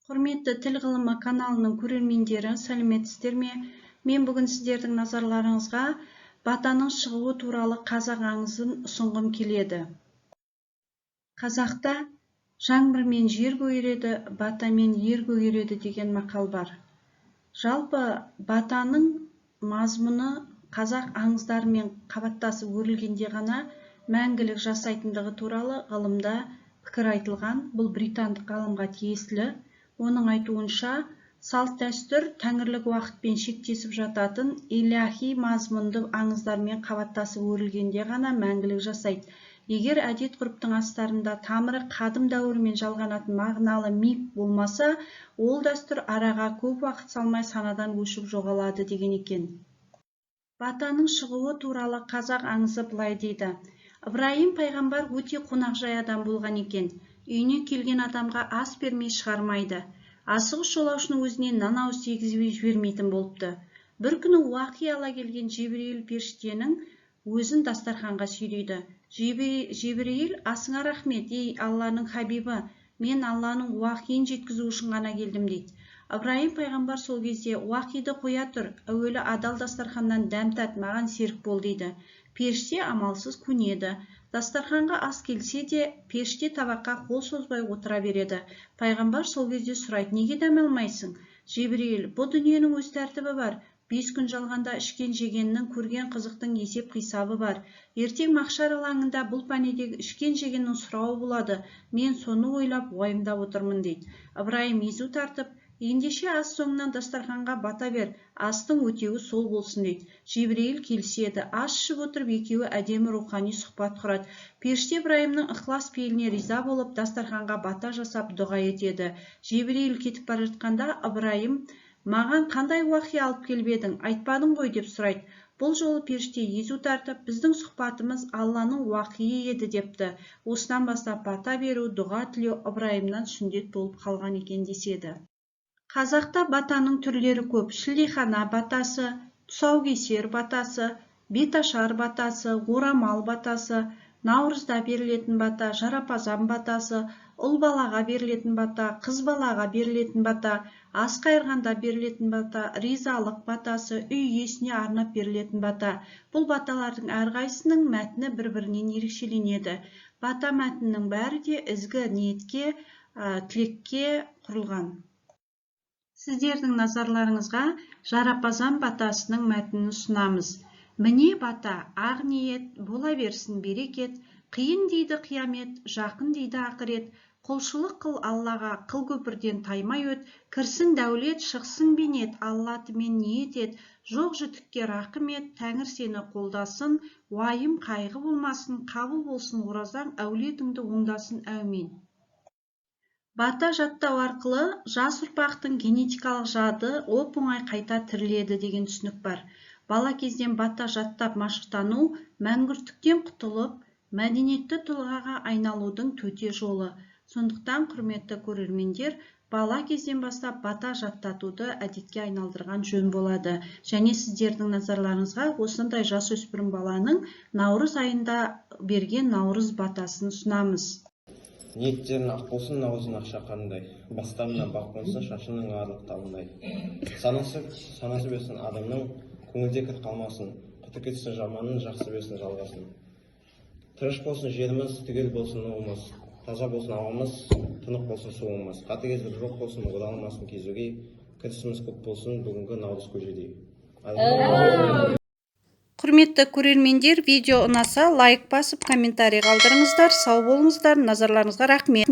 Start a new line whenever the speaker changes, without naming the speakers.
Құрметті Тіл ғылымы каналының көрермендері, сәлеметсіздер ме? Мен бүгін сіздердің назарларыңызға батаның шығуы туралы қазақ аңызын ұсынғым келеді. Қазақта «Жаңбырмен жер көгереді, батамен ер көгереді» деген мақал бар. Жалпы, батаның мазмұны қазақ аңыздарымен қабаттасып өрілгенде ғана мәңгілік жасайтындығы туралы ғылымда пікір айтылған. Бұл британдық ғалымға тиесілі. Оның айтуынша, салт-дәстүр тәңірлік уақытпен шектесіп жататын иләһи мазмұнды аңыздармен қабаттасып өрілгенде ғана мәңгілік жасайды. Егер әдет-ғұрыптың астарында тамыры қадым дәуірмен жалғанатын мағыналы миф болмаса, ол дәстүр араға көп уақыт салмай санадан өшіп жоғалады деген екен. Батаның шығуы туралы қазақ аңызы былай дейді. Ыбырайым пайғамбар өте қонақжай адам болған екен. Үйіне келген адамға ас бермей шығармайды. Асығыс жолаушының өзіне нан ауыз тигізбей жібермейтін болыпты. Бір күні уақи ала келген Жебірейіл періштенің өзін дастарханға сүйрейді. Жебірейіл: «Асыңа рахмет, ей, Алланың хабибі, мен Алланың уақиын жеткізу үшін ғана келдім», – дейді. Ыбырайым пайғамбар сол кезде: «Уақиды қоя тұр, әуелі адал дастарханнан дәм тат, маған серік бол», – дейді. Періште амалсыз көнеді. Дастарханға ас келсе де, періште табаққа қол созбай отыра береді. Пайғамбар сол кезде сұрайды: «Неге дәм алмайсың?» Жебірейіл: «Бұ дүниенің өз тәртібі бар. 5 күн жалғанда ішкен-жегеннің, көрген қызықтың есеп-қисабы бар. Ертең махшар алаңында бұл пәнидегі ішкен-жегеннің сұрауы болады. Мен соны ойлап, уайымдап отырмын», – дейді. Ыбырайым езу тартып: «Ендеше, ас соңынан дастарханға бата бер, астың өтеуі сол болсын», – дейді. Жебірейіл келіседі. Ас ішіп отырып, екеуі әдемі рухани сұхбат құрады. Періште Ыбырайымның ықылас пейіліне риза болып, дастарханға бата жасап, дұға етеді. Жебірейіл кетіп бара жатқанда Ыбырайым: «Маған қандай уақи алып келіп едің, айтпадың ғой?» – деп сұрайды. Бұл жолы періште езу тартып: «Біздің сұхбатымыз Алланың уақиы еді», – депті. Осыдан бастап бата беру, дұға тілеу Ыбырайымнан сүндет болып қалған екен деседі. Қазақта батаның түрлері көп: шілдехана батасы, тұсаукесер батасы, беташар батасы, орамал батасы, наурызда берілетін бата, жарапазан батасы, ұл балаға берілетін бата, қыз балаға берілетін бата, ас қайырғанда берілетін бата, ризалық батасы, үй иесіне арнап берілетін бата. Бұл баталардың әрқайсысының мәтіні бір-бірінен ерекшеленеді. Бата мәтінінің бәрі де ізгі ниетке, тілекке құрылған. Сіздердің назарларыңызға жарапазан батасының мәтінін ұсынамыз. Міне бата, ақ ниет, бола берсін берекет. Қиын дейді қиямет, жақын дейді ақырет. Құлшылық қыл Аллаға, қыл көпірден таймай өт. Кірсін дәулет, шықсын бейнет, Алла атымен ниет ет. Жоқ жітікке рақым ет, Тәңір сені қолдасын. Уайым қайғы болмасын, қабыл болсын оразаң, әулетіңді оңдасын, әумин. Бата жаттау арқылы жас ұрпақтың генетикалық жады оп-оңай қайта тіріледі деген түсінік бар. Бала кезден бата жаттап машықтану – мәңгүрттіктен құтылып, мәдениетті тұлғаға айналудың төте жолы. Сондықтан, құрметті көрермендер, бала кезден бастап бата жаттатуды әдетке айналдырған жөн болады. Және сіздердің назарларыңызға осындай жасөспірім баланың наурыз айында берген наурыз батасын ұсынамыз.
Ниеттерің ақ болсын, аузың ақша қандай, бастарына бақ қонсын, шашының арлық талындай. Санасы берсін адамның, көңілде кір қалмасын, құты кетсін жаманның, жақсы берсін жалғасын. Тыныш болсын жеріміз, түгел болсын уымыз, таза болсын ауамыз, тұнық болсын суымыз. Қатыгездік жоқ болсын, оралмасын кезуге, кірісіміз көп болсын бүгінгі наурыз көжедей.
Құрметті көрермендер, видео ұнаса, лайк басып, комментарий қалдырыңыздар. Сау болыңыздар, назарларыңызға рахмет.